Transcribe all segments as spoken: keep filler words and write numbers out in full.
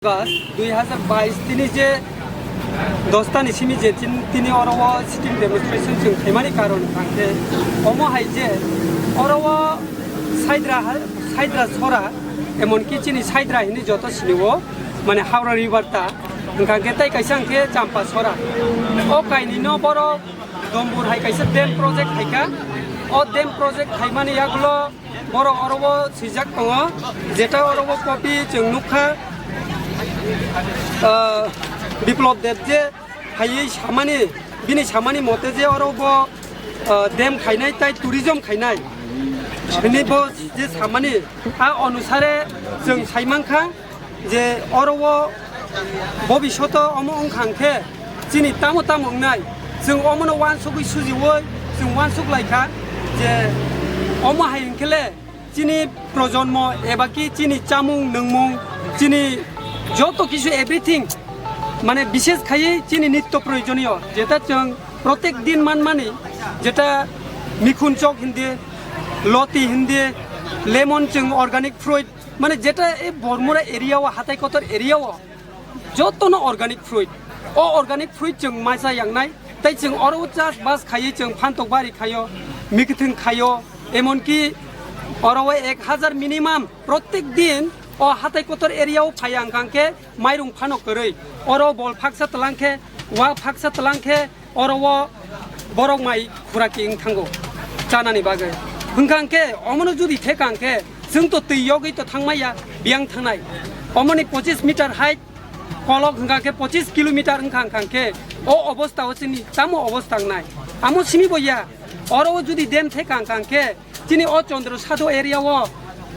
August dui hazar bais tini je dos tani simi je tin-, tini oro o sitting demonstration chwng khaimani karon hwnkhe omo hai je oro o Saidra ha-, Saidra sora, emonki chini Saidra hinwi joto sini o, mane Howrah River ta, hwnkha khe tei kaisa hwnkhe Champa sora. O kainwi no borok Dombur hai kaisa dam project khaikha. O dam project khaimani yagulo borok oro o swijak tongo, jeta oro o copy chwng nukha, ah, Biplop Deb je phaiwi samani, bini samani mote je oro bo, ah, dam khainai tai tourism khainai hwnwi bo je samani, a onusare chwng saimankha. Je oro o bobishoto omo wngkha hwnkhe chini tamo tamo wngnai, chwng omono uansugwi sujiui chwng uansuk laikha je omo hai hwnkhe le chini projonmo eba ki chini chamung nwngmung, chini joto kisu everything, mane bishes khaiwi chini nitto proyojoniyo jeta chwng protek din manmani, jeta mikhun chok hindi, loti hindi, lemon chwng organic fruit, mane jeta e Bormura area o, hatai kotor area o jotono organic fruit. O organic fruit chwng maisa yangnai, tei chwng oro o chas bas khaiwi chwng phantok bari khaio, mikthwng khaio, emonki oro o ek hazar minimum protek din o hatai kotor area o phai ang kang khe mairung phano kwrwi. Oro bol phaksa tlang khe, wa phaksa tlang khe, oro o borok mai khuraki wng thango chanani bagwi. Hwnkha hwnkhe omono judi theka hwnkhe chwng to twi yogwi to thangmaya, biyang thangnai. Omoni pochis meter height, kolok hwnkha khe pochis kilometer wngkha, hwnkha hwnkhe o obostha o chini tamo obostha wngnai? Amo simi bo ya, oro o judi dam theka hwnkha hwnkhe chini o Chandra Sadhu area o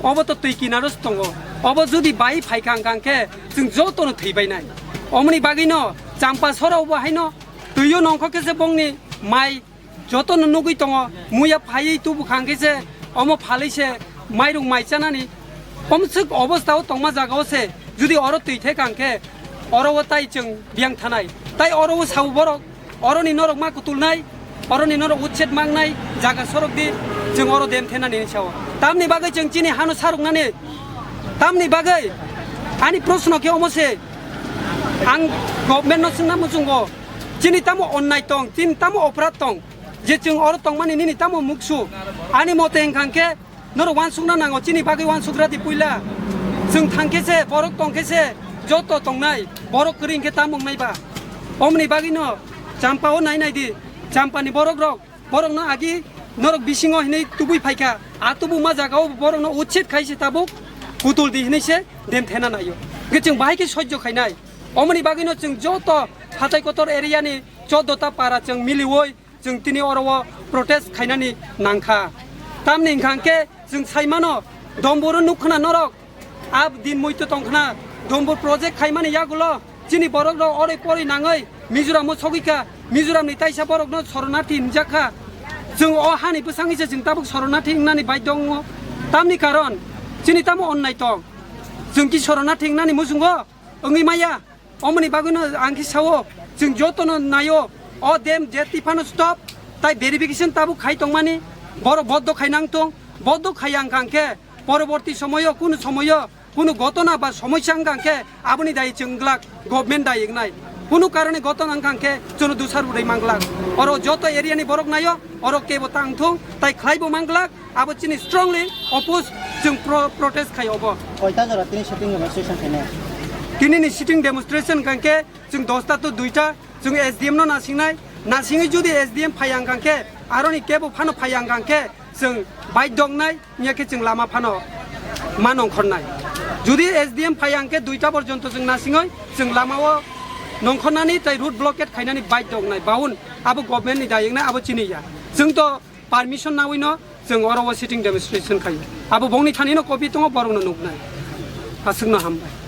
obo to twi kinaro se tongo. Obo judi bai phaikha hwnkha hwnkhe chwng jotono thwi bainai. Omoni bagwino Champa sora o bo haino twio nongkho khe se bongni mai jotono nugwi tongo, muya phaiwi tubu kha hwnkhe se omo phalwi se mairung mai chanani. Omswk obostha o tongma jaga o se judi oro twi theka hwnkhe oro o tai chwng biyang thanai. Tai oro o sao borok, oroni norok ma kutulnai, oroni norok uchet mangnai jaga sorok di, chwng oro dam thenani hinwi sao. Tamni bagwi chwng chini hano saruknani, tamni bagwi ani proshno khe omo se, ang government no swngna muchungo, chini tamo onnai tong, chini tamo oprad tong, je chwng oro tongmani nini tamo muksu? Ani mote hwnkha hwnkhe norok uansukna nango, chini bagwi uansukra di puila. Chwng thang khe se, borok tong khe se, joto tongnai, borok kwrwi hwnkhe tamo wngnai ba? Omoni bagwino Champa o nai nai di, Champa ni borok rok, borok no agi norok bisingo hinwi tubui phaikha, a tubuma jaga o borok no uchit khai se tabuk kutul di hinwi se dam thena naio. Hwnkhe chwng bahai khe sojjo khainai. Omoni bagwino chwng joto hatai kotor area ni choddo ta para chwng miliui chwng tini oro o protest khainani nangkha. Tamni hwnkha hwnkhe chwng saimano, Domburo nukkhna norok, a din muitu tongkhna, Dombur project khaimani yagulo chini borok rok oroi poroi nangwi Mizoram o sogwikha, Mizoram ni taisa borok no soronarthi hinjakha. Chwng o hani bwsangwi se chwng tabuk soronarthi wngnani baidhyo wngo. Tamni karon chini tamo onnai tong? Chwng ki soronarthi wngnani muchungo wngwi maya? Omoni bagwino ang khe sao, chwng jotono naio, o dam je tiphano stop, tai verification tabuk khai tongmani, borok boddo khai nang tong, boddo khai ang kha hwnkhe, poroborti somoyo, kunu somoyo, kunu gotona ba somosya wng kha hwnkhe, aboni dayi chwng glak, government dayi wngnai. Kunu karone gotona wng kha hwnkhe, chwngno dusar rwrwi man glak. Oro joto area ni borok naio, oro kebo tang thung, tai khlai bo man glak, abo chini strongly oppose, chwng pro-, protest khai obo. Koita jora tini sitting demonstration khainai? Tini ni sitting demonstration hwnkha khe chwng dosta to duita, chwng S D M no nasingnai, nasingwi judi S D M phai ang kha khe, aroni kebo phano phai ang kha khe, chwng baidhyo wngnai, wngya khe chwng lama phano ma nongkhornai. Judi S D M phai ang khe duita porjonto chwng nasingwi chwng lama o nongkhornani tai road blockade khainani baidhyo wngnai, baun abo government ni dayi wngnai, abo chini ya. Chwng to permission nawi no chwng oro o sitting demonstration khai. Abo bongni thani no copy tongo, borok no nuknai. Aswk no hambai.